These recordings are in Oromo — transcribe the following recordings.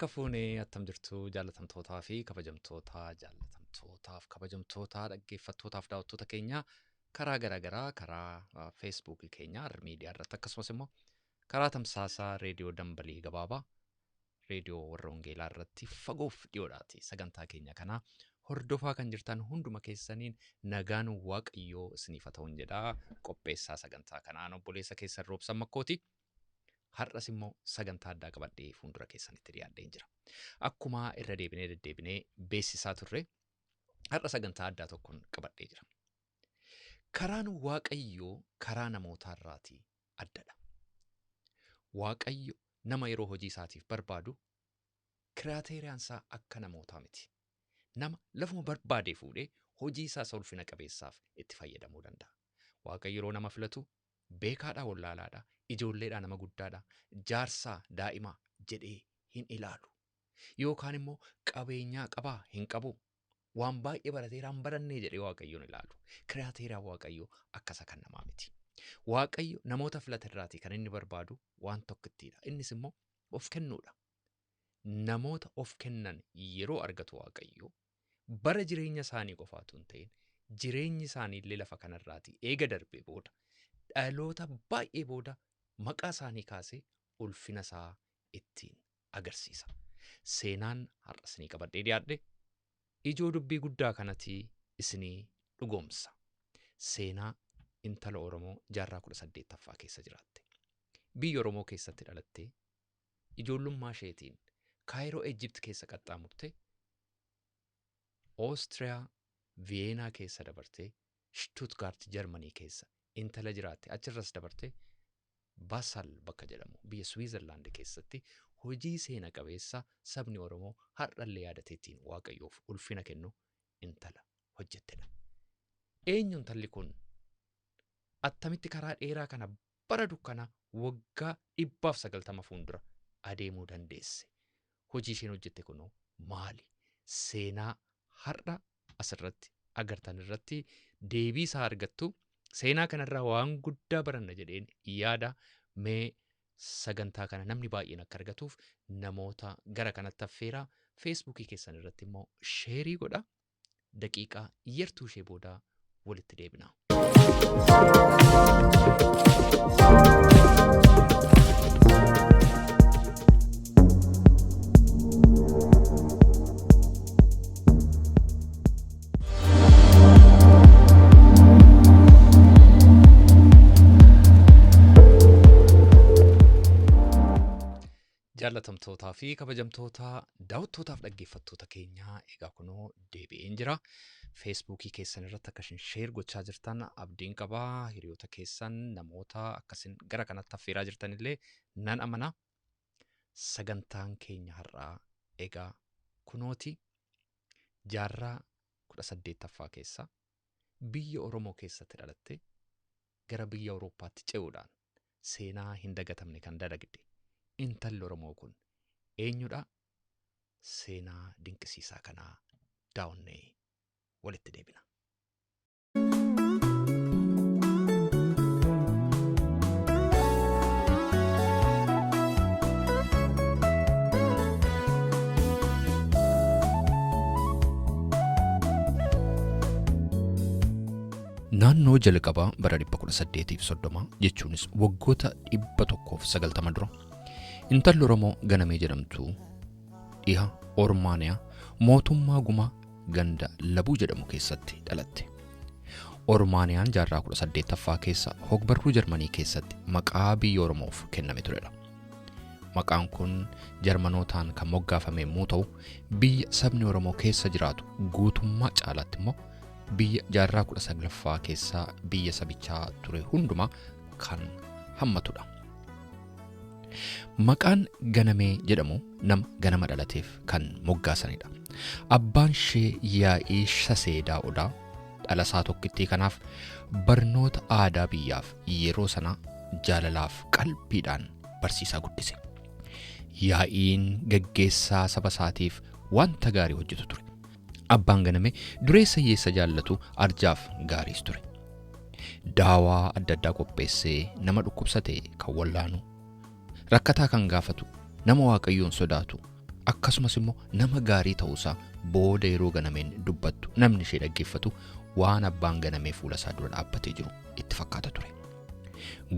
Harka fuunee attam jirtu jaallatamtootaa fi kabajamtoota jaallatamtootaaf kabajamtoota dhaggeeffattootaaf daawwattoota keenya karaa garaagaraa karaa feesbuukii keenya miidiyaa irratti akkasumas immoo karaa tamsaasaa reediyoo dambalii gabaabaa reediyoo warra wangeelaa irratti fagoof dhiyoodhaati sagantaa keenya kanaa hordofaa kan jirtan hunduma keessaniin nagaan waaqayyoo isiniif haa ta'uun jedhaa qopheessaa sagantaa kanaan obboleessa keessan roobsan makkooti. Har'as immoo sagantaa addaa qabadhee fuuldura keessanitti dhiyaadheen jira. Akkuma irra deebinee deddeebinee beeksisaa turre har'a sagantaa addaa tokkoon qabadhee jira. Karaan Waaqayyoo karaa namootaarraatii addadha. Waaqayyo nama yeroo hojii isaatiif barbaadu kiraateeriyaan isaa akka namootaa miti. Nama lafuma barbaade fuudhee hojii isaa isa ulfina qabeessaaf itti fayyadamuu danda'a. Waaqayyo yeroo nama filatu beekaadhaa wallaalaadhaa, ijoolleedhaa nama guddaadhaa, jaarsaa daa'imaa jedhee hin ilaalu. Yookaan immoo qabeenyaa qabaa hin qabu. Waan baay'ee barateeraa hin barannee jedhee Waaqayyoon ilaalu. Kiraateeriyaan Waaqayyoo akkasa kan namaa miti. Waaqayyo namoota filate irraatii kan inni barbaadu waan tokkittiidha. Innis immoo of kennuudha. Namoota of kennan yeroo argatu Waaqayyo bara jireenya isaanii qofaatu hin ta'in jireenyi isaanii illee lafa kanarraatii eega darbee booda dhaloota baay'ee booda maqaa isaanii kaasee ulfina isaa ittiin agarsiisa. Seenaan har'a isinii qabadhee dhiyaadhe ijoo dubbii guddaa kanatii isinii dhugoomsa. Seenaa intala Oromoo jaarraa 18ffaa keessa jiraatte. Biyya Oromoo keessatti dhalattee ijoollummaa isheetiin Kaayiroo Ejipt keessa qaxxaamurte Oostiriyaa Viyeenaa keessa dabartee Stuttgart Jarmanii keessa intala jiraatte achirras dabartee Basal bakka jedhamu biyya Swiizerlaand keessatti hojii seena qabeessa sabni Oromoo har'allee yaadateettiin Waaqayyoof ulfina kennu intala hojjettedha. Eenyu intalli kun attamitti karaa dheeraa kana bara dukkanaa waggaa 190 fuuldura adeemuu dandeesse? Hojii isheen hojjette kunoo maali? Seenaa har'a asirratti agartan irratti deebii isaa argattu. Seenaa kanarraa waan guddaa baranna jedheen yaada mee sagantaa kana namni baay'een akka argatuuf namoota gara kanatti affeeraa feesbuukii keessan irratti immoo sheerii godha. Daqiiqaa yertuu ishee booda walitti deebina. Jaallatamtootaa fi kabajamtoota daawwattootaaf dhaggeeffattoota keenyaa egaa kunoo deebi'een jira. Feesbuukii keessan irratti akka isin sheer gochaa jirtan abdiin qabaa. Hiriyoota keessan namoota akkasin gara kanatti affeeraa jirtan illee nan amana. Sagantaan keenya har'aa egaa kunooti jaarraa 18ffaa keessa biyya Oromoo keessatti dhalatte gara biyya Awurooppaatti ce'uudhaan seenaa hin dagatamne kan dalagde intalli Oromoo kun eenyudha? Seenaa dinqisiisaa kanaa daawwannee walitti deebina. Naannoo jalqabaa bara 1830 jechuunis waggoota 190 dura intalli Oromoo Ganamee jedhamtu dhiha Ormaaniyaa mootummaa Gumaa ganda Labuu jedhamu keessatti dhalatte. Ormaaniyaan jaarraa 18ffaa keessa hogbarruu Jarmanii keessatti maqaa biyya Oromoof kenname turedha. Maqaan kun Jarmanootaan kan moggaafame yommuu ta'u, biyya sabni Oromoo keessa jiraatu guutummaa caalaatti immoo biyya jaarraa 19ffaa keessa biyya sabichaa ture hundumaa kan hammatudha. Maqaan Ganamee jedhamu nama ganama dhalateef kan moggaasanidha. Abbaan ishee Yaa'ii Shaseedaa Odaa dhalasaa tokkittii kanaaf barnoota aadaa biyyaaf yeroo sana jaalalaaf qalbiidhaan barsiisaa guddise. Yaa'iin gaggeessaa saba isaatiif wanta gaarii hojjetu ture. Abbaan Ganamee dureessa hiyyeessa jaallatu arjaaf gaariis ture. Daawaa adda addaa qopheessee nama dhukkubsate kan wallaanu, rakkataa kan gaafatu, nama Waaqayyoon sodaatu, Akkasumas immoo nama gaarii ta'uusaa booda yeroo Ganameen dubbattu namni ishee dhaggeeffatu waan abbaan Ganamee fuula isaa dura dhaabbatee jiru itti fakkaata ture.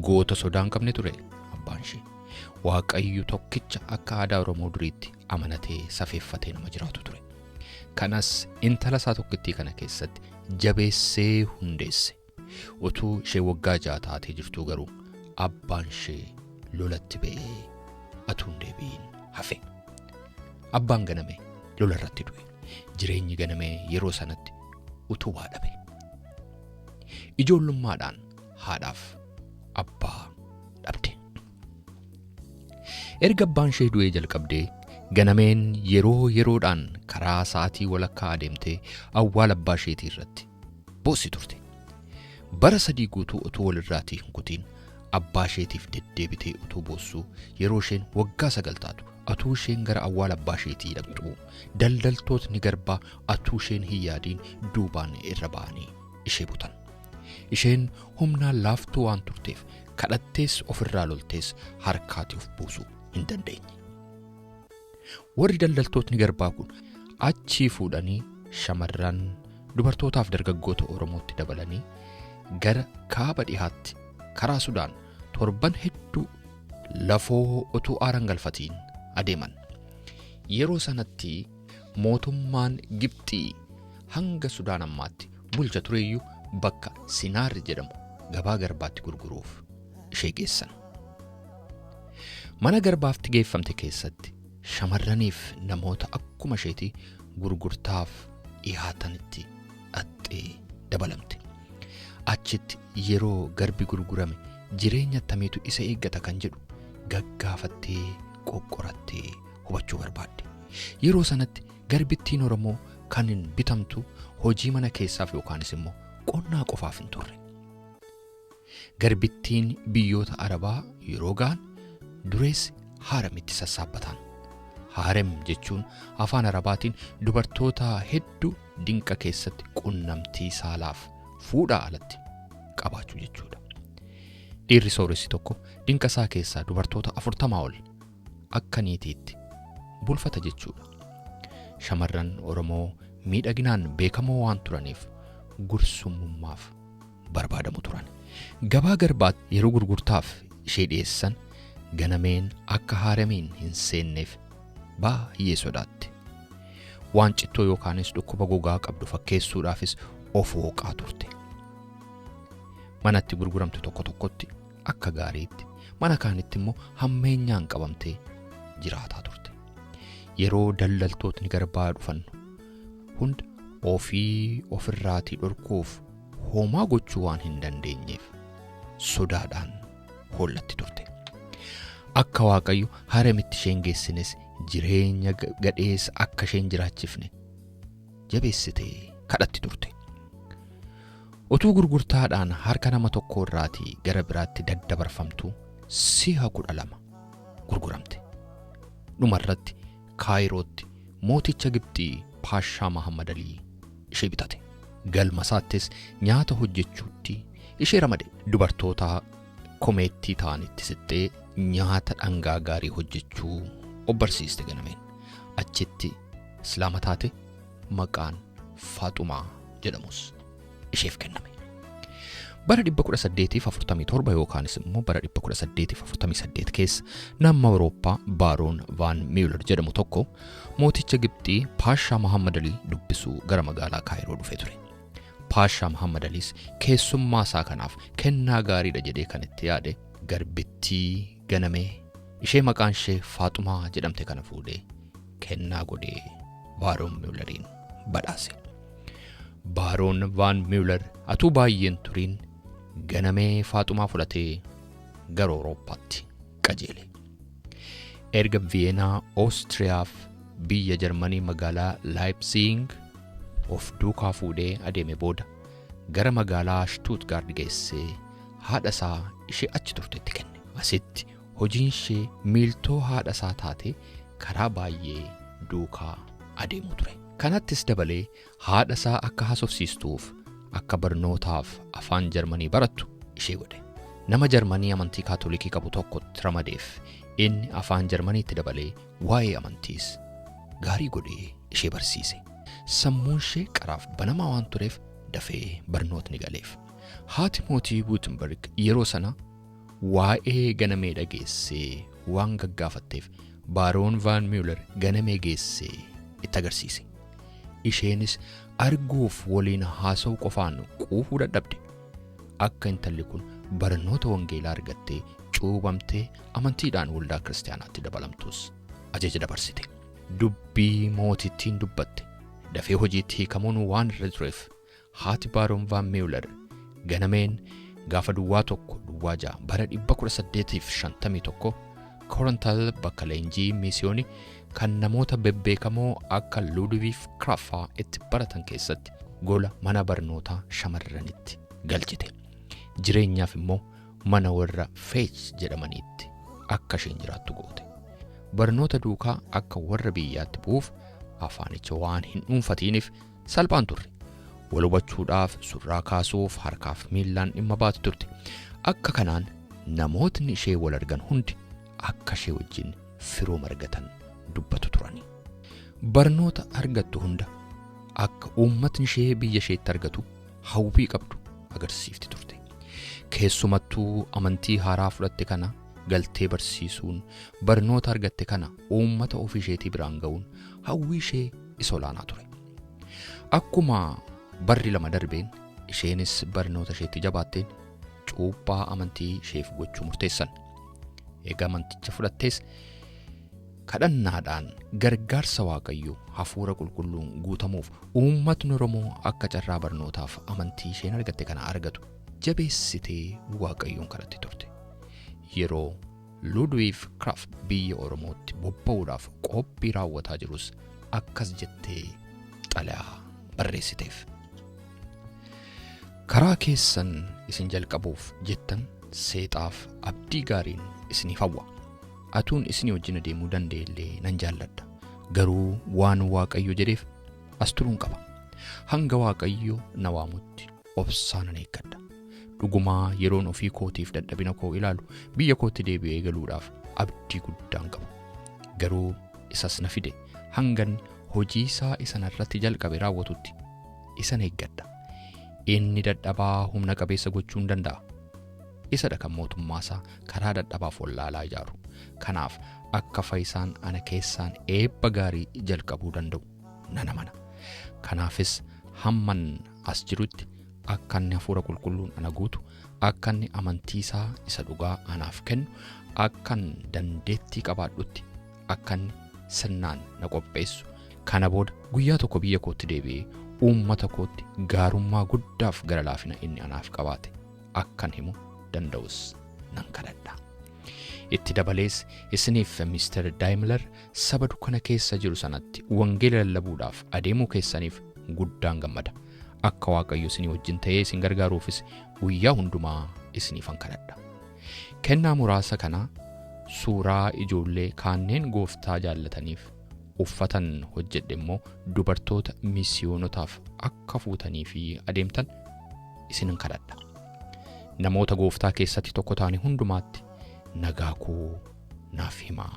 Goota sodaa hin qabne ture abbaan ishee. Waaqayyo tokkicha akka aadaa Oromoo duriitti amanatee safeeffatee nama jiraatu ture. Kanas intala isaa tokkittii kana keessatti jabeessee hundeesse. Utuu ishee waggaa 6 taatee jirtuu garuu abbaan ishee lolatti ba'ee atuu hin deebi'in hafe. Abbaan Ganamee lola irratti du'e. Jireenyi Ganamee yeroo sanatti utubaa dhabe. Ijoollummaadhaan haadhaaf abbaa dhabde. Erga abbaan ishee du'ee jalqabdee Ganameen yeroo yeroodhaan karaa sa'aatii walakkaa adeemtee awwaala abbaa isheetii irratti boossi turte. Bara 3 guutuu utuu walirraatii hin kutiin abbaa isheetiif deddeebitee utuu boossuu yeroo isheen waggaa 9 taatu atuu isheen gara awwaala abbaa isheetii dhaqxu daldaltootni garbaa atuu isheen hin yaadiin duubaan irra ba'anii ishee butan. Isheen humnaan laaftuu waan turteef kadhattees ofirraa loltees harkaatii of buusuu hin dandeenye. Warri daldaltootni garbaa kun achii fuudhanii shamarran dubartootaaf dargaggoota Oromootti dabalanii gara kaaba dhihaatti karaa Sudaan torban hedduu lafoo utuu aaran galfatiin adeeman. Yeroo sanatti mootummaan Gibxii hanga Sudaan ammaatti bulcha tureyyuu bakka Sinaar jedhamu gabaa garbaatti gurguruuf ishee geessan. Mana garbaatti geeffamte keessatti shamarraniif namoota akkuma isheetii gurgurtaaf dhihaatanitti dhaxxee dabalamte. Achitti yeroo garbi gurgurame jireenya attamiitu isa eeggata kan jedhu gaggaafattee qoqqorattee hubachuu barbaadde. Yeroo sanatti garbittiin Oromoo kan hin bitamtu hojii mana keessaaf yookaanis immoo qonnaa qofaaf hin turre. Garbittiin biyyoota Arabaa yeroo ga'an dureessi haaramitti sassaabbatan. Haarem jechuun afaan Arabaatiin dubartoota hedduu dinqa keessatti qunnamtii saalaaf fuudhaa alatti qabaachuu jechuudha. Dhiirri sooressi tokko dinqa isaa keessaa dubartoota 40 ol akka niitiitti bulfata jechuudha. Shamarran Oromoo miidhaginaan beekamoo waan turaniif gursumummaaf barbaadamu turan. Gabaa garbaatti yeroo gurgurtaaf ishee dhiyeessan Ganameen akka haaremiin hin seenneef baay'ee sodaatte. Waan cittoo yookaanis dhukkuba gogaa qabdu fakkeessuudhaafis of hooqaa turte. Manatti gurguramte tokko tokkotti akka gaariitti, mana kaanitti immoo hammeenyaan qabamtee jiraataa turte. Yeroo daldaltootni garbaa dhufan hunda ofii ofirraatii dhorkuuf homaa gochuu waan hin dandeenyeef sodaadhaan hollatti turte. Akka Waaqayyo haramitti isheen geessines jireenya gadheessa akka isheen jiraachifne jabeessitee kadhatti turte. Utuu gurgurtaadhaan harka nama tokko irraatii gara biraatti daddabarfamtu si'a 12 gurguramte. Dhumarratti Kaayirootti mooticha Gibxii Paashaa Mahammad Alii ishee bitate. Galma isaattis nyaata hojjechuutti ishee ramade. Dubartoota komeettii ta'anitti sixxee nyaata dhangaa gaarii hojjechuu of barsiiste Ganameen. Achitti Islaama taate maqaan Faaxumaa jedhamus isheef kenname. Bara 1847 yookaanis immoo bara 1848 keessa nama Awurooppaa Baaroon Vaan Miyular jedhamu tokko mooticha Gibxii Paashaa Muhammad Alii dubbisuu gara magaalaa Kaayiroo dhufee ture. Paashaa Muhammad Aliis keessummaa isaa kanaaf kennaa gaariidha jedhee kan itti yaade garbittii Ganamee ishee maqaan ishee Faaxumaa jedhamte kana fuudhee kennaa godhee Baaroon Miyulariin badhaase. Baaroon Vaan Miyular atuu baay'een turiin Ganamee Faaxumaa fudhatee gara Awurooppaatti qajeele. Erga Viyeenaa Oostiriyaaf biyya Jarmanii magaalaa Laayipziing of duukaa fuudhee adeeme booda gara magaalaa Shtuutgaard geessee haadha isaa ishee achi turtetti kenne. Asitti hojiin ishee miiltoo haadha isaa taatee karaa baay'ee duukaa adeemuu ture. Kanattis dabalee haadha isaa akka haasofsiistuuf akka barnootaaf afaan Jarmanii barattu ishee godhe. Nama Jarmanii amantii Kaatolikii qabu tokkotti ramadeef inni afaan Jarmaniitti dabalee waa'ee amantiis gaarii godhee ishee barsiise. Sammuun ishee qaraaf banamaa waan tureef dafee barnootni galeef. Haati mootii Guutenberg yeroo sana waa'ee Ganamee dhageessee waan gaggaafatteef Baaroon Vaan Miyular Ganamee geessee itti agarsiise. Isheenis arguuf waliin haasa'u qofaan quufuu dadhabde. Akka intalli kun barnoota wangeelaa argattee cuubamtee amantiidhaan waldaa kiristaanaatti dabalamtus ajaja dabarsite. Dubbii mootittiin dubbatte dafee hojiitti hiikamuun waan irra tureef haati Baaroon Vaan Miyular Ganameen gaafa 1 06 bara 1851 Korontal bakka leenjii miisiyoonii kan namoota bebbeekamoo akka Luudviif Kiraaffaa itti baratan keessatti gola mana barnootaa shamarranitti galchite. Jireenyaaf immoo mana warra Feech jedhamaniitti akka isheen jiraattu goote. Barnoota duukaa akka warra biyyaatti bu'uuf afaanicha waan hin dhuunfatiiniif salphaan turre. Wal hubachuudhaaf surraa kaasuuf harkaaf miillaan dhimma baatu turte. Akka kanaan namootni ishee wal argan hundi akka ishee wajjin firooma argatan dubbatu turani. Barnoota argattu hunda akka uummatni ishee biyya isheetti argatu hawwii qabdu agarsiifti turte. Keessumattuu amantii haaraa fudhatte kana galtee barsiisuun, barnoota argatte kana uummata ofii isheetii biraan ga'uun hawwii ishee isa olaanaa ture. Akkuma barri lama darbeen isheenis barnoota isheetti jabaatteen cuuphaa amantii isheef gochuu murteessan. Egaa amanticha fudhattees kadhannaadhaan gargaarsa Waaqayyoo hafuura qulqulluun guutamuuf uummatni Oromoo akka carraa barnootaaf amantii isheen argatte kana argatu jabeessitee Waaqayyoon kadhatti turte. Yeroo Ludwig Krapf biyya Oromootti bobba'uudhaaf qophii raawwataa jirus akkas jettee xalayaa barreessiteef. Karaa keessan isin jalqabuuf jettan seexaaf abdii gaariin isiniif hawwa. Atuun isinii wajjin adeemuu danda'ellee nan jaalladha. Garuu waan Waaqayyo jedheef as turuun qaba. Hanga Waaqayyo na waamutti obsaan nan eeggadha. Dhugumaa yeroon ofii kootiif dadhabina koo ilaalu biyya kootti deebi'ee galuudhaaf abdii guddaan qaba. Garuu isas na fide hangan hojii isaa isa narratti jalqabe raawwatutti isan eeggadha. Inni dadhabaa humna qabeessa gochuu hin danda'a. Isadha kan mootummaa isaa karaa dadhabaaf wallaalaa ijaaru. Kanaaf akka fayyisaan ana keessaan eebba gaarii jalqabuu danda'u nan amana. Kanaafis hamman as jirutti akka inni hafuura qulqulluun ana guutu, akka inni amantii isaa isa dhugaa anaaf kennu, akkan dandeettii qabaadhutti akka inni sirnaan na qopheessu. Kana booda guyyaa tokko biyya kootti deebi'ee uummata kootti gaarummaa guddaaf gara laafina inni anaaf qabaate akkan himu danda'us nan kadhadha. Itti dabalees isiniif Mr. Daimler saba dukkana keessa jiru sanatti wangeela lallabuudhaaf adeemuu keessaniif guddaan gammada. Akka Waaqayyo isinii wajjin ta'ee isin gargaaruufis guyyaa hundumaa isiniifan kadhadha. Kennaa muraasa kana suuraa ijoollee kanneen gooftaa jaallataniif uffatan hojjedhe immoo dubartoota misiyoonotaaf akka fuutanii fi adeemtan isinin kadhadha. Namoota gooftaa keessatti tokko ta'anii hundumaatti nagaa koo naaf himaa.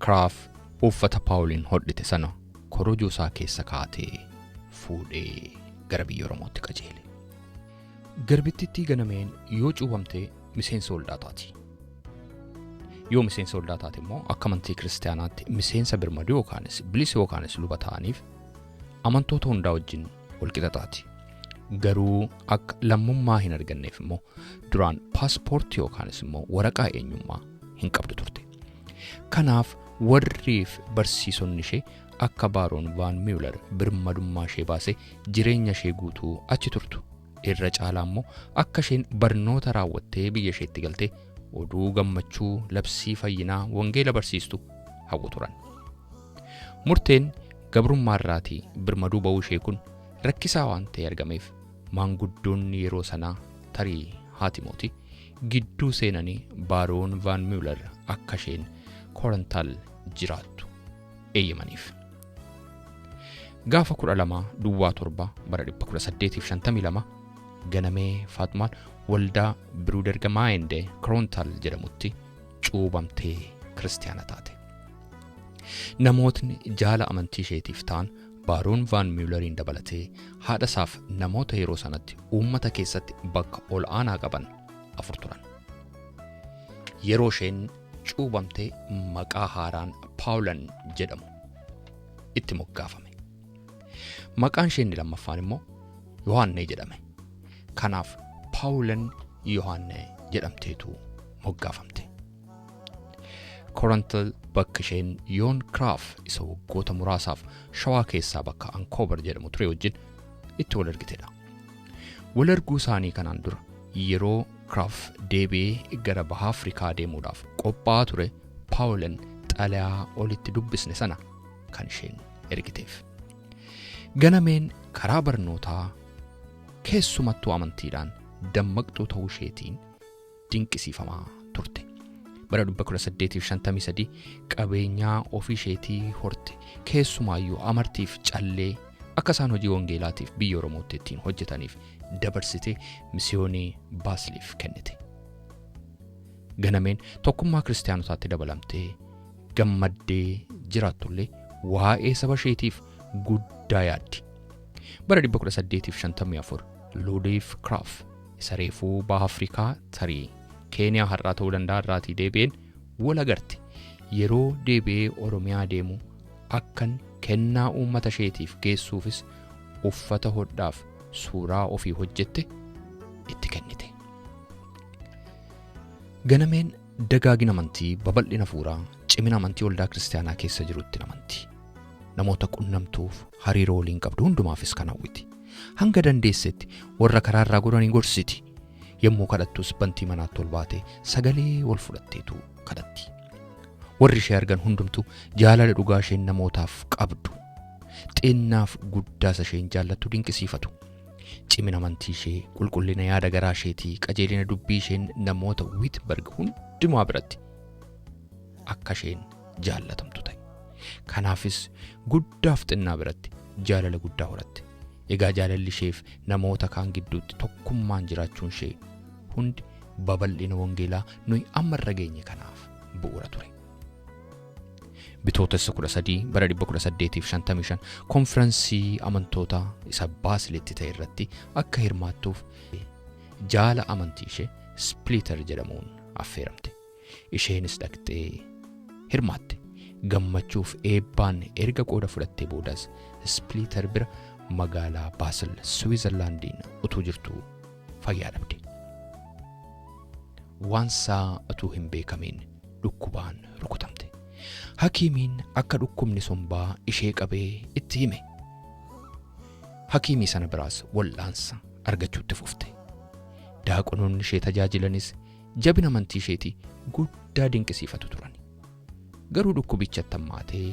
Kiraaf uffata Paawuliin hodhite sana korojoo isaa keessa kaa'atee fuudhee gara biyya Oromootti qajeele. Garbitittii Ganameen yoo cuubamte miseensa waldaa taati. Yoo miseensa waldaa taate immoo akka amantii kiristaanaatti miseensa birmaduu yookaanis bilisa yookaanis luba ta'aniif amantoota hundaa wajjin walqixa taati. Garuu akka lammummaa hin arganneef immoo duraan paaspoortii yookaanis immoo waraqaa eenyummaa hin qabdu turte. Kanaaf warriif barsiisonni ishee akka Baaroon Vaan Miyular birmadummaa ishee baasee jireenya ishee guutuu achi turtu. Irra caalaa immoo akka isheen barnoota raawwattee biyya isheetti galtee oduu gammachuu labsii fayyinaa wangeela barsiistu hawwu turan. Murteen gabrummaa irraatii birmaduu ba'uu ishee kun rakkisaa waan ta'e argameef maanguddoonni yeroo sanaa tarii haati mootii gidduu seenanii Baaroon Vaan Miyular akka isheen Korontaal jiraattu eeyyamaniif. Gaafa 12 07 bara 1852 Ganamee Faaxumaan waldaa Biruudergamaayende Korontaal jedhamutti cuubamtee kiristaana taate. Namootni jaala amantii isheetiif ta'an Baaroon Vaan Muuleriin dabalatee haadha isaaf namoota yeroo sanatti uummata keessatti bakka ol aanaa qaban 4 turan. Yeroo isheen cuubamtee maqaa haaraan Paawulan jedhamu itti moggaafame. Maqaan isheen lammaffaan immoo Yohaannee jedhame. Kanaaf Paawulan Yohaannee jedhamteetu moggaafamte. Korantal bakka isheen Yoon Kiraaf isa waggoota muraasaaf Shawaa keessaa bakka Ankoobar jedhamu ture wajjin itti wal argitedha. Wal arguu isaanii kanaan dura yeroo Kiraaf deebi'ee gara baha Afrikaa deemuudhaaf qophaa'aa ture Paawulan xalayaa olitti dubbisne sana kan isheen ergiteef. Ganameen karaa barnootaa keessumattuu amantiidhaan dammaqxuu ta'uu isheetiin dinqisiifamaa turte. Bara 1853 qabeenyaa ofii isheetii horte keessumaayyuu amartiif callee akka isaan hojii wangeelaatiif biyya Oromootti ittiin hojjetaniif dabarsitee misiyoonii Baasiliif kennite. Ganameen tokkummaa kiristaanotaatti dabalamtee gammaddee jiraattullee waa'ee saba isheetiif guddaa yaaddi. Bara 1854 Ludiif Kiraaf isa reefuu baha Afrikaa tarii Keeniyaa har'aa ta'uu danda'a irraatii deebi'een wal agarte. Yeroo deebi'ee Oromiyaa deemu akkan kennaa uummata isheetiif geessuufis uffata hodhaaf suuraa ofii hojjette itti kennite. Ganameen dagaagina amantii, babal'ina fuuraa, cimina amantii waldaa kiristaanaa keessa jirutti amantii. Namoota qunnamtuuf hariiroo waliin qabdu hundumaafis kan hawwiti. Hanga dandeessetti warra karaarraa goranii gorsiti. Yommuu kadhattus bantii manaatti ol baatee sagalee wal fudhatteetu kadhatti. Warri ishee argan hundumtuu jaalala dhugaa isheen namootaaf qabdu, xinnaaf guddaas isheen jaallattu dinqisiifatu. Cimina amantii ishee, qulqullina yaada garaa isheetii, qajeelina dubbii isheen namoota Wiitberg hundumaa biratti akka isheen jaallatamtu ta'e. Kanaafis guddaaf xinnaa biratti jaalala guddaa horatte. Egaa jaalalli isheef namoota kaan gidduutti tokkummaan jiraachuun ishee hundi babal'ina wangeelaa nuyi amma irra geenye kanaaf bu'uura ture. Bitootessa 13 bara 1855 konfiraansii amantoota isa Baasilitti ta'e irratti akka hirmaattuuf jaala amantii ishee Splitter jedhamuun affeeramte. Isheenis dhaqxee hirmaatte. Gammachuuf eebbaan erga qooda fudhattee boodas Splitter bira magaalaa Baasel Swiizerlaandiin utuu jirtu fayyaa dhabde. Waan isaa utuu hin beekamiin dhukkubaan rukutamte. Hakiimiin akka dhukkubni sombaa ishee qabee itti hime. Hakiimii sana biraas wal'aansa argachuutti fufte. Daaqonoonni ishee tajaajilanis jabina amantii isheetii guddaa dinqisiifatu turan. Garuu dhukkubichatti hammaatee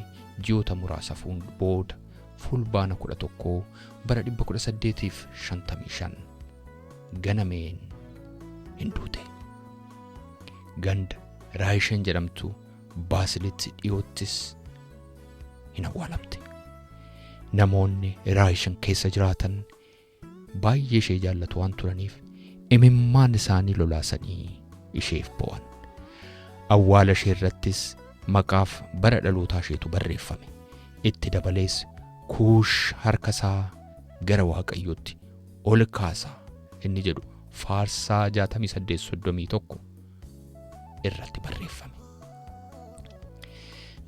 ji'oota muraasa booda fulbaana 11 bara 1855 Ganameen hin duute. Ganda Raayishen jedhamtu Baasilitti dhiyoottis hin awwaalamte. Namoonni Raayishen keessa jiraatan baay'ee ishee jaallatu waan turaniif imimmaan isaanii lolaasanii isheef bo'an. Awwaala ishee irrattis maqaaf bara dhalootaa isheetu barreeffame. Itti dabalees Kuush harka isaa gara Waaqayyootti ol kaasa inni jedhu faarsaa 68:31 irratti barreeffame.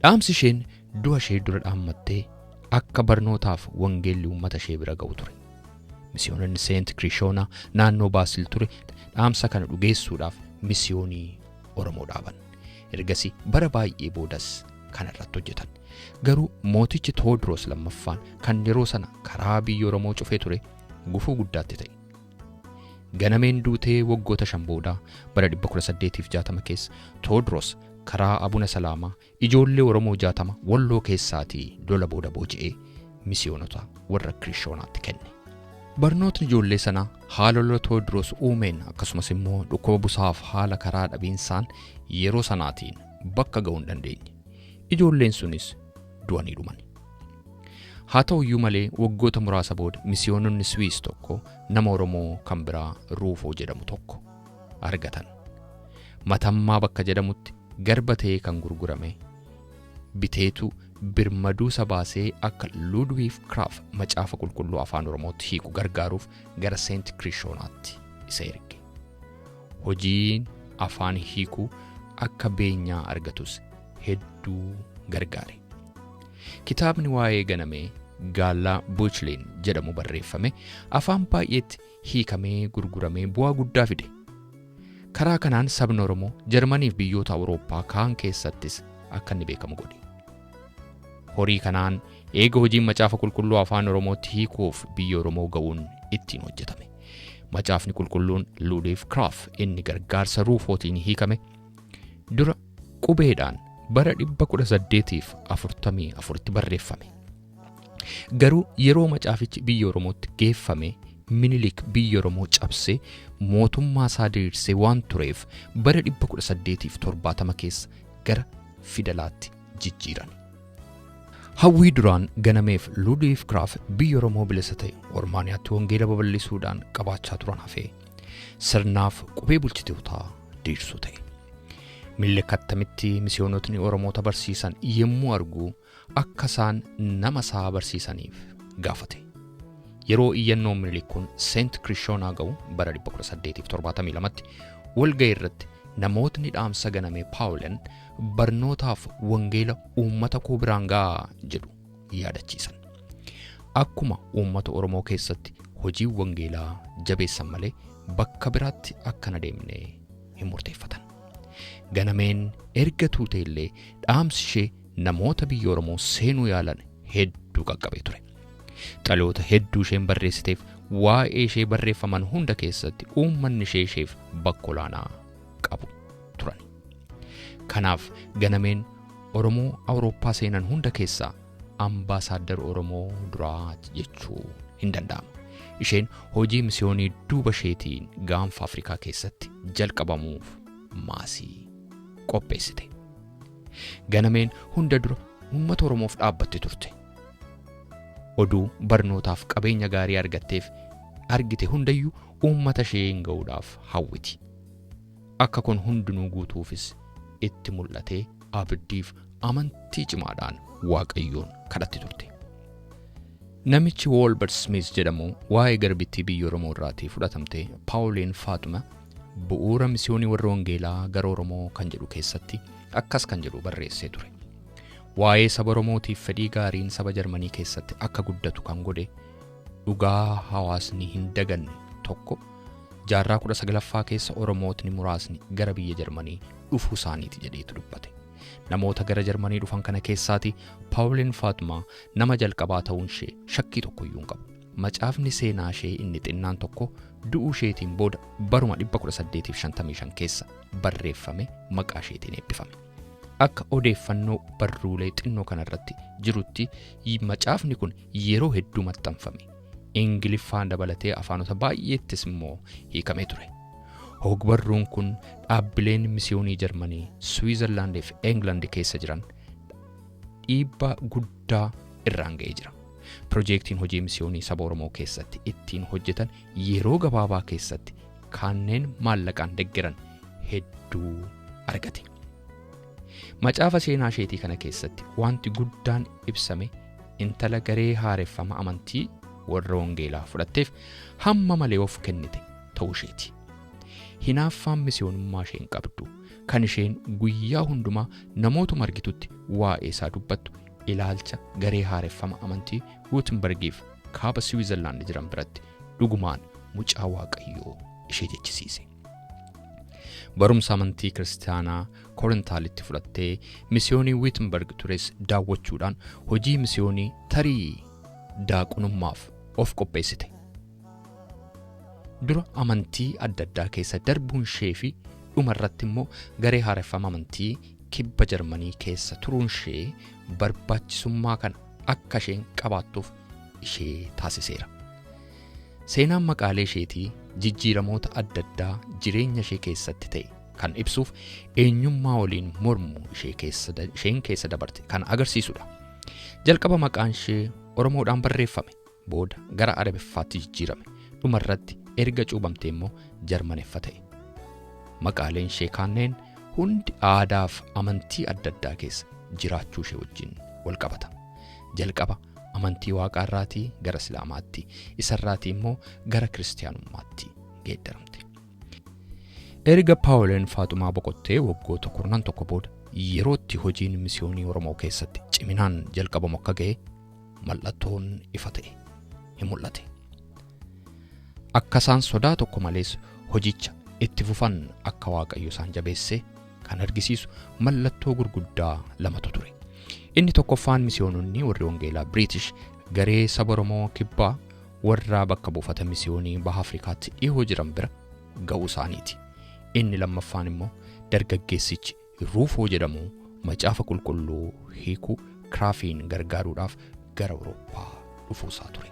Dhaamsi isheen du'a ishee dura dhaammattee akka barnootaaf wangeelli uummata ishee bira ga'u ture. Misiyoononni Seent Kirishoonaa naannoo Baasil ture dhaamsa kana dhugeessuudhaaf misiyoonii Oromoo dhaaban. Ergasii bara baay'ee boodas kana irratti hojjetan. Garuu mootichi Toodroos lammaffaan kan yeroo sana karaa biyya Oromoo cufee ture gufuu guddaatti ta'e. Ganameen duutee waggoota 5 booda bara 1860 keessa Toodroos karaa Abuna Salaamaa ijoollee Oromoo 60 Walloo keessaatii lola booda booji'ee misiyoonota warra Kirishoonaatti kenne. Barnootni ijoollee sanaa haala lola Toodroos uumeen akkasumas immoo dhukkuba busaaf haala karaa dhabiinsaan yeroo sanaatiin bakka ga'uu hin dandeenye. Ijoolleen sunis du'anii dhuman. Haa ta'u iyyuu malee waggoota muraasa booda misiyoononni Swiis tokko nama Oromoo kan biraa Ruufoo jedhamu tokko argatan. Matammaa bakka jedhamutti garba ta'ee kan gurgurame Biteetu birmaduu isa baasee akka Ludwig Krapf Macaafa Qulqulluu Afaan Oromootti hiiku gargaaruuf gara Seent Kirishoonaatti isa erge. Hojiin afaan hiikuu akka beenyaa argatus hedduu gargaare. Kitaabni waa'ee Ganamee Gaallaa Buuchliin jedhamu barreeffame afaan baay'eetti hiikamee gurguramee bu'aa guddaa fide. Karaa kanaan sabni Oromoo Jarmaniif biyyoota Awurooppaa kaan keessattis akka inni beekamu godhe. Horii kanaan eega hojiin Macaafa Qulqulluu Afaan Oromootti hiikuuf biyya Oromoo ga'uun ittiin hojjetame. Macaafni Qulqulluun Ludwig Krapf inni gargaarsa Ruufootiin hiikame dura qubeedhaan bara 1844tti barreeffame. Garuu yeroo macaafichi biyya Oromootti geeffame Minilik biyya Oromoo cabsee mootummaa isaa diriirsee waan tureef bara 1870 keessa gara fidalaatti jijjiiran. Hawwii duraan Ganameef Ludwig Krapf biyya Oromoo bilisa ta'e Ormaaniyaatti wangeela babal'isuudhaan qabaachaa turan hafee sirnaaf qubee bulchitootaa diriirsuu ta'e. Minilik attamitti misiyoonotni Oromoota barsiisan yemmuu argu akka isaan nama isaa barsiisaniif gaafate. Yeroo iyyannoon Minilik kun Seent Kirishoonaa ga'u bara 1872tti walga'ii irratti namootni dhaamsa Ganamee Paawulen barnootaaf wangeela uummata koo biraan ga'a jedhu yaadachiisan. Akkuma uummata Oromoo keessatti hojii wangeelaa jabeessan malee bakka biraatti akka hin adeemne hin murteeffatan. Ganameen erga tuute illee dhaamsi ishee namoota biyya Oromoo seenuu yaalan hedduu qaqqabee ture. Xalayoota hedduu isheen barreessiteef waa'ee ishee barreeffaman hunda keessatti uummanni ishee isheef bakka olaanaa qabu turan. Kanaaf Ganameen Oromoo Awurooppaa seenan hunda keessaa ambaasaaddar Oromoo duraa jechuu hin danda'amu. Isheen hojii misiyoonii duuba isheetiin gaanfa Afrikaa keessatti jalqabamuuf maasii qopheessite. Ganameen hunda dura uummata Oromoof dhaabbatti turte. Oduu barnootaaf qabeenya gaarii argatteef argite hundayyuu uummata isheen ga'uudhaaf hawwiti. Akka kun hundinuu guutuufis itti mul'atee abdiif amantii cimaadhaan Waaqayyoon kadhatti turte. Namichi Wolbert Smith jedhamu waa'ee garbittii biyya Oromoo irraatii fudhatamte Paawuliin Faaxuma bu'uura misiyoonii warra wangeelaa gara Oromoo kan jedhu keessatti akkas kan jedhu barreessee ture. Waa'ee saba Oromootiif fedhii gaariin saba Jarmanii keessatti akka guddatu kan godhe dhugaa hawaasni hin daganne tokko jaarraa 19ffaa keessa Oromootni muraasni gara biyya Jarmanii dhufuu isaaniiti jedheetu dubbate. Namoota gara Jarmanii dhufan kana keessaati Paawuliin Faaxumaa nama jalqabaa ta'uun ishee shakkii tokkoyyuu hin qabu. Macaafni seenaa ishee inni xinnaan tokko du'uu isheetiin booda baruma 1855 keessa barreeffame maqaa isheetiin eebbifame. Akka odeeffannoo barruulee xinnoo kanarratti jirutti macaafni kun yeroo hedduu maxxanfame. Ingiliffaan dabalatee afaanota baay'eettis immoo hiikamee ture. Hogbarruun kun dhaabbileen misiyoonii Jarmanii, Swiizerlaandii fi England keessa jiran dhiibbaa guddaa irraan ga'ee jira. Piroojeektiin hojii misiyoonii saba Oromoo keessatti ittiin hojjetan yeroo gabaabaa keessatti kanneen maallaqaan deggeran hedduu argate. Macaafa seenaa isheetii kana keessatti wanti guddaan ibsame intala garee haareffama amantii warra wangeelaa fudhatteef hamma malee of kennite ta'uu isheeti. Hinaaffaan misiyoonummaa isheen qabdu kan isheen guyyaa hundumaa namootuma argitutti waa'ee isaa dubbattu ilaalcha garee haareffama amantii Guutenbergiif kaaba Siwiizerlaand jiran biratti dhugumaan mucaa Waaqayyoo ishee jechisiise. Barumsa amantii kiristaanaa Korintaalitti fudhattee misiyoonii Wittenberg tures daawwachuudhaan hojii misiyoonii tarii daaqunummaaf of qopheessite. Dura amantii adda addaa keessa darbuun ishee fi dhumarratti immoo garee haareffama amantii kibba Jarmanii keessa turuun ishee barbaachisummaa kana akka isheen qabaattuuf ishee taasiseera. Seenaan maqaalee isheetii jijjiiramoota adda addaa jireenya ishee keessatti ta'e kan ibsuuf eenyummaa waliin mormu isheen keessa dabarte kan agarsiisudha. Jalqaba maqaan ishee Oromoodhaan barreeffame, booda gara Arabiffaatti jijjiirame, dhumarratti erga cuubamtee immoo Jarmaneffa ta'e. Maqaaleen ishee kanneen hundi aadaaf amantii adda addaa keessa jiraachuu ishee wajjin wal qabata. Jalqaba amantii waaqaarraatii gara Islaamaatti, isarraatii immoo gara Kiristiyaanummaatti geeddaramte. Erga Paawuleen Faaxumaa boqottee waggoota 11 booda yerootti hojiin misiyoonii Oromoo keessatti ciminaan jalqabamu akka ga'e mallattoon ifa ta'e hin mul'ate. Akka isaan sodaa tokko malees hojicha itti fufan akka Waaqayyo isaan jabeesse kan argisiisu mallattoo gurguddaa lamatu ture. Inni tokkoffaan misiyoononni warri wangeelaa Biriitish garee saba Oromoo kibbaa warra bakka buufata misiyoonii baha Afrikaatti dhihoo jiran bira ga'uu isaaniiti. Inni lammaffaan immoo dargaggeessichi Ruufoo jedhamu macaafa qulqulluu hiikuu Kiraafiin gargaaruudhaaf gara Awurooppaa dhufuusaa ture.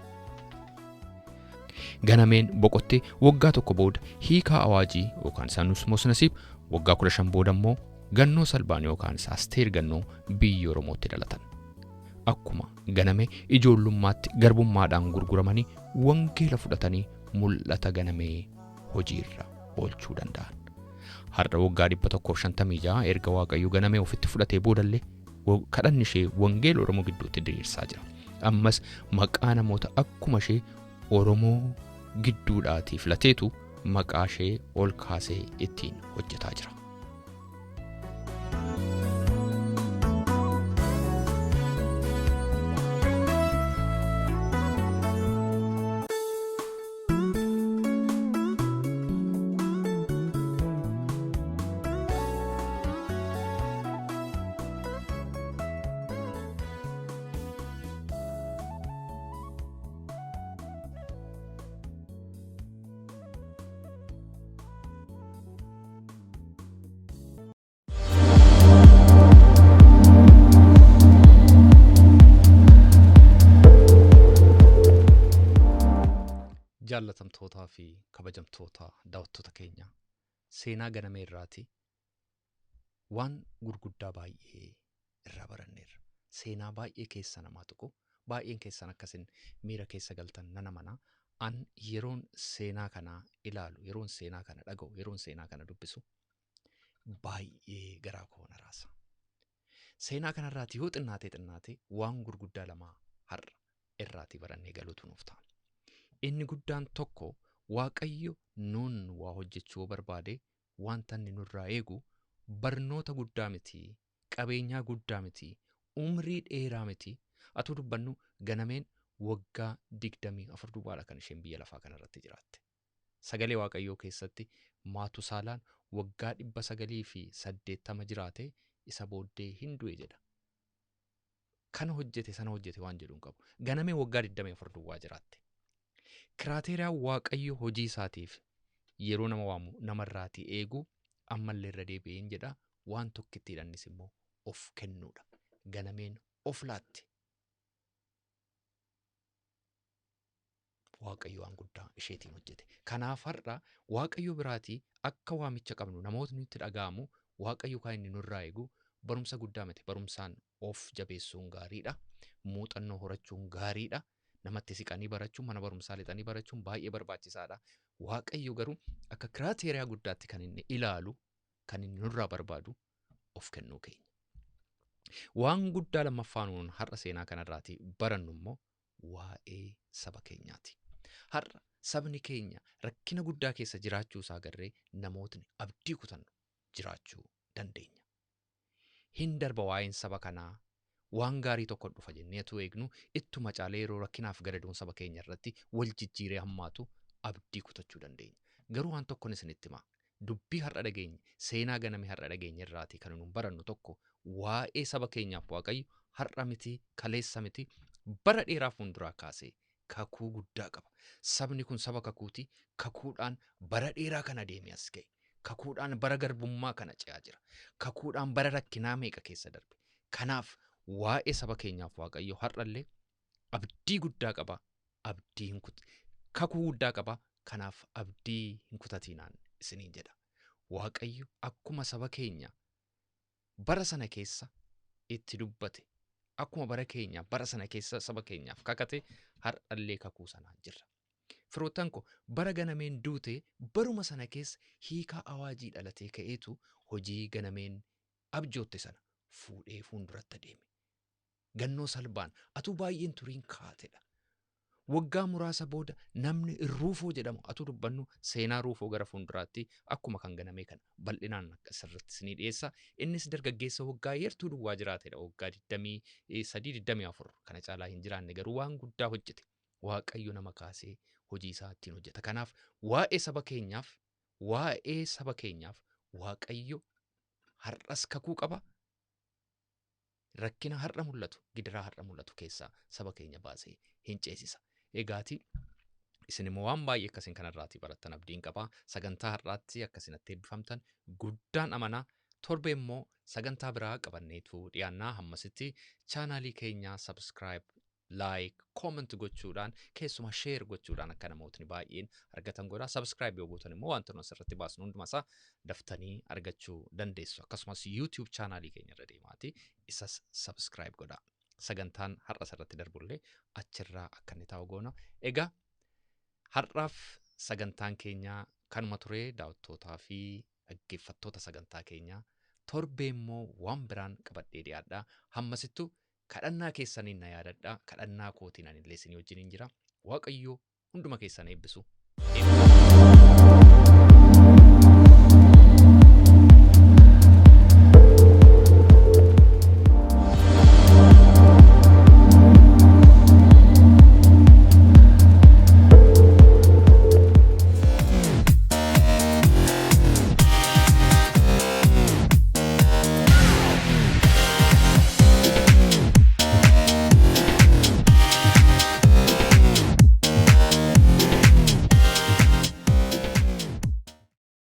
Ganameen boqottee waggaa tokko booda hiikaa awaajii yookaan Sanuus Mosnasiib waggaa 15 booda immoo Gannoo Salbaan yookaan Asteer Gannoo biyya Oromootti dhalatan. Akkuma ganamee ijoollummaatti garbummaadhaan gurguramanii wangeela fudhatanii mul'ata ganamee hojiirra oolchuu danda'an. Har'a waggaa 156 erga Waaqayyo ganamee ofitti fudhatee boodallee kadhanni ishee wangeela Oromoo gidduutti diriirsaa jira. Ammas maqaa namoota akkuma ishee Oromoo gidduudhaatii filateetu maqaa ishee ol kaasee ittiin hojjetaa jira. Jaallatamtootaa fi kabajamtoota daawwattoota keenya, seenaa ganamee irraati waan gurguddaa baay'ee irraa baranneerra. Seenaa baay'ee keessa namaa tuqu, baay'een keessan akkasin miira keessa galtan nan amana. An yeroon seenaa kana ilaalu, yeroon seenaa kana dhaga'u, yeroon seenaa kana dubbisu baay'ee garaa koo na raasa. Seenaa kanarraati yoo xinnaatee xinnaate waan gurguddaa lama har'a irraatii barannee galuutu nuuf ta'a. Inni guddaan tokko, Waaqayyo nuun waa hojjechuu yoo barbaade wanta inni nurraa eegu barnoota guddaa miti, qabeenyaa guddaa miti, umrii dheeraa miti. Atuu dubbannu ganameen waggaa 24 duwwaadha kan isheen biyya lafaa kanarratti jiraatte. Sagalee Waaqayyoo keessatti Maatusaalaan waggaa 980 jiraate, isa booddee hin du'e jedha. Kana hojjete sana hojjete waan jedhu hin qabu. Ganamee waggaa 24 duwwaa jiraatte. Kiraateeriyaan Waaqayyo hojii isaatiif yeroo nama waamu namarraatii eegu ammallee irra deebi'een jedha, waan tokkittiidha, innis immoo of kennuudha. Ganameen of laatte. Waaqayyo waan guddaa isheetiin hojjete. Kanaaf har'a Waaqayyo biraatii akka waamicha qabnu namootni nutti dhaga'amu, Waaqayyo kan inni nurraa eegu barumsa guddaa miti. Barumsaan of jabeessuun gaariidha. Muuxannoo horachuun gaariidha. Namatti siqanii barachuun, mana barumsaa lixanii barachuun baay'ee barbaachisaadha. Waaqayyo garuu akka kiraateeriyaa guddaatti kan inni ilaalu, kan inni nurraa barbaadu of kennuu keenya. Waan guddaa lammaffaa nuun har'a seenaa kanarraatii barannu immoo waa'ee saba keenyaati. Har'a sabni keenya rakkina guddaa keessa jiraachuu isaa agarree namootni abdii kutannu jiraachuu dandeenya. Hin darba waa'een saba kanaa, waan gaarii tokko dhufa jennee atuu eegnu ittuma caalee yeroo rakkinaaf gadadoon saba keenya irratti wal jijjiiree hammaatu abdii kutachuu dandeenya. Garuu waan tokkon isinitti himaa. Dubbii har'a dhageenye, seenaa ganame har'a dhageenye irraatii kan nuun barannu tokko, waa'ee saba keenyaaf Waaqayyo har'a miti, kaleessa miti, bara dheeraa fuulduraa kaasee kakuu guddaa qaba. Sabni kun saba kakuuti. Kakuudhaan bara dheeraa kana deemee as ga'e. Kakuudhaan bara garbummaa kana ce'aa jira. Kakuudhaan bara rakkinaa meeqa keessa darbe. Kanaaf waa'ee saba keenyaaf Waaqayyo har'allee abdii guddaa qaba. Abdii hin kut kakuu guddaa qaba. Kanaaf abdii hin kutatiinaan isiniin jedha. Waaqayyo akkuma saba keenya bara sana keessa itti dubbate, akkuma bara keenya bara sana keessa saba keenyaaf kakate, har'allee kakuu sanaan jirra. Firoottan ko, bara ganameen duute baruma sana keessa hiikaa awaajii dhalatee ka'eetu hojii ganameen abjootte sana fuudhee fuulduratti adeeme. Gannoo Salbaan atuu baay'een turiin kaatedha. Waggaa muraasa booda namni Ruufoo jedhamu, atuu dubbannu seenaa Ruufoo gara fuulduraatti akkuma kan ganamee kana bal'inaan asirratti isinii dhiyeessa. Innis dargaggeessa waggaa yertuu duwwaa jiraatedha. Waggaa 23, 24 kana caalaa hin jiraanne, garuu waan guddaa hojjete. Waaqayyo nama kaasee hojii isaa ittiin hojjeta. Kanaaf waa'ee saba keenyaaf Waaqayyo har'as kakuu qaba. Rakkina har'a mul'atu, gidiraa har'a mul'atu keessaa saba keenya baasee hin ceesisa. Egaati isin immoo waan baay'ee akkasiin kanarraatii barattan abdiin qabaa. Sagantaa har'aatti akkasinatti eebbifamtan guddaan amanaa. Torbe immoo sagantaa biraa qabanneetu dhiyaannaa. Hammasitti chaanaalii keenyaa subscribe, like, comment gochuudhaan, keessumaa share gochuudhaan akka namootni baay'een argatan godhaa. Subscribe yoo gootan immoo wanta nu asirratti baasnu hundumaa isaa daftanii argachuu dandeessu. Akkasumas YouTube chaanaalii keenya irra deemaati isas subscribe godhaa. Sagantaan har'a asirratti darbullee achirraa akka inni taa'u goona. Egaa har'aaf sagantaan keenya kanuma ture, daawwattootaa fi dhaggeeffattoota sagantaa keenyaa. Torbee immoo waan biraan qabadhee dhiyaadha. Hammasittuu kadhannaa keessaniin na yaadadhaa. Kadhannaa kootiin anillee isinii wajjiniin jira. Waaqayyo hunduma keessan eebbisu.